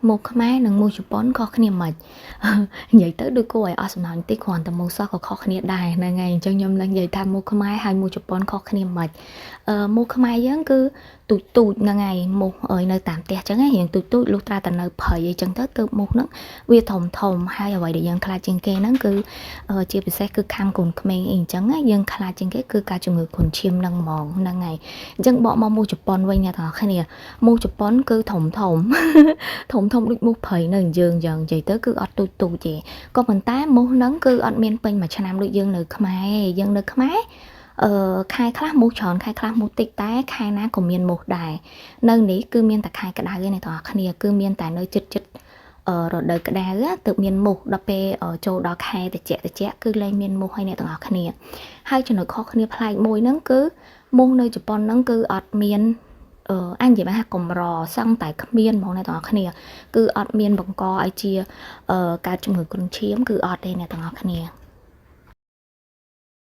មូសខ្មែរនិងមូសជប៉ុនខុសគ្នាមិន និយាយទៅដូចគួរឲ្យអស់សំណើចបន្តិចគ្រាន់តែមូសសោះក៏ខុសគ្នាដែរហ្នឹងហើយអញ្ចឹងខ្ញុំនឹងនិយាយថាមូសខ្មែរហើយមូសជប៉ុនខុសគ្នាមិនមូសខ្មែរយើងគឺទូចទូចហ្នឹងហើយមូសនៅតាមផ្ទះអញ្ចឹងរៀងទូចទូចលុះត្រាតែនៅព្រៃអីចឹងទៅទើបមូសហ្នឹងវាធំធំហើយអ្វីដែលយើងខ្លាចជាងគេហ្នឹងគឺជាពិសេសគឺខាំកូនក្មេងអីអញ្ចឹងយើងខ្លាចជាងគេគឺការជំងឺគ្រុនឈាមហ្នឹងហ្មងហ្នឹងហើយអញ្ចឹងបកមកមូសជប៉ុនវិញអ្នកទាំងអស់គ្នាមូសជប៉ុនគឺធំធំ ធំធំដូចមូសព្រៃនៅយើងយ៉ាងនិយាយទៅគឺអត់ទូចទូចទេក៏ប៉ុន្តែមូសហ្នឹងគឺអត់មានពេញមួយឆ្នាំដូចយើងនៅខ្មែរទេយើងនៅខ្មែរខែខ្លះមូសច្រើនខែខ្លះមូសតិចតែខែណាក៏មានមូសដែរនៅនេះគឺមានតែខែក្តៅទេអ្នកទាំងអស់គ្នាគឺមានតែនៅចិត្តចិត្តរដូវក្តៅទើបមានមូសដល់ពេលចូលដល់ខែត្រជាក់ត្រជាក់គឺលែងមានមូសហើយអ្នកទាំងអស់គ្នាហើយចំណុចខុសគ្នាប្លែកមួយហ្នឹងគឺមូសនៅជប៉ុនហ្នឹងគឺអត់មានអញនិយាយបានថាកម្រសឹងតែគ្មានហ្មងអ្នកទាំងអស់គ្នាគឺអត់មានបង្កឲ្យជាកើតជំងឺគ្រុនឈាមគឺអត់ទេអ្នកទាំងអស់គ្នា។